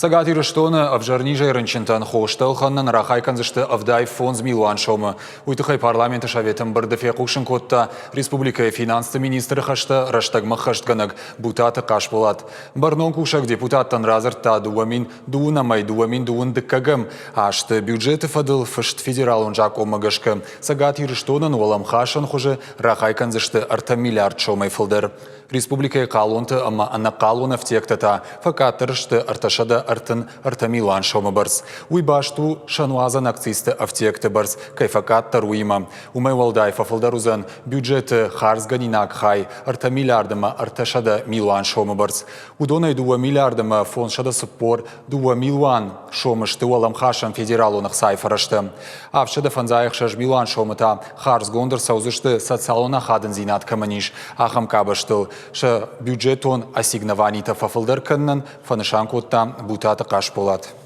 Цӕгат Ирыстоны ӕвзӕр низӕй рынчынтӕн хостӕ ӕлхӕнынӕн рахай кӕндзысты 75 милуан сомы. Уый тыххӕй парламенты советы ӕмбырды фехъусын кодта республикӕйы финансты министры хӕстӕ рӕстӕгмӕ ххӕстгӕнӕг Бутаты Хъасболат. Бӕрнон кусӕг депутаттӕн радзырдта 2002 ӕмӕ 2021 азты бюджеты фӕдыл фыст федералон закъонмӕ гӕсгӕ Цӕгат Ирыстонӕн уӕлӕмхасӕн хуызы рахай кӕндзысты 3 миллиард сомӕй фылдӕр. Республикӕйы хъалонты ӕмӕ ӕнӕхъалон ӕфтиӕгтӕ та фӕкъаддӕр сты 333 милуан сомы бӕрц. Уый баст у сӕнуадзӕн акцизты ӕфтиӕгты бӕрц кӕй фӕкъаддӕр, уыимӕ. Уымӕй уӕлдай фӕфылдӕр уыдзӕн бюджеты хардзгӕнинаг хай 3 миллиард ӕмӕ 300 милуан сомы бӕрц. Уыдонӕй 2 миллиард ӕмӕ 542 милуан сомы сты уӕлӕмхасӕн федералон ӕхцайы фӕрӕзтӕ. 756 милуан сомы та хардзгонд ӕрцӕудзысты социалон ахадындзинад кӕмӕн ис, ахӕм къабӕзтыл сӕ бюджетон ассигнованитӕ фӕфылдӕр кӕнынӕн, фӕнысан кодта Бутаты Хъасболат.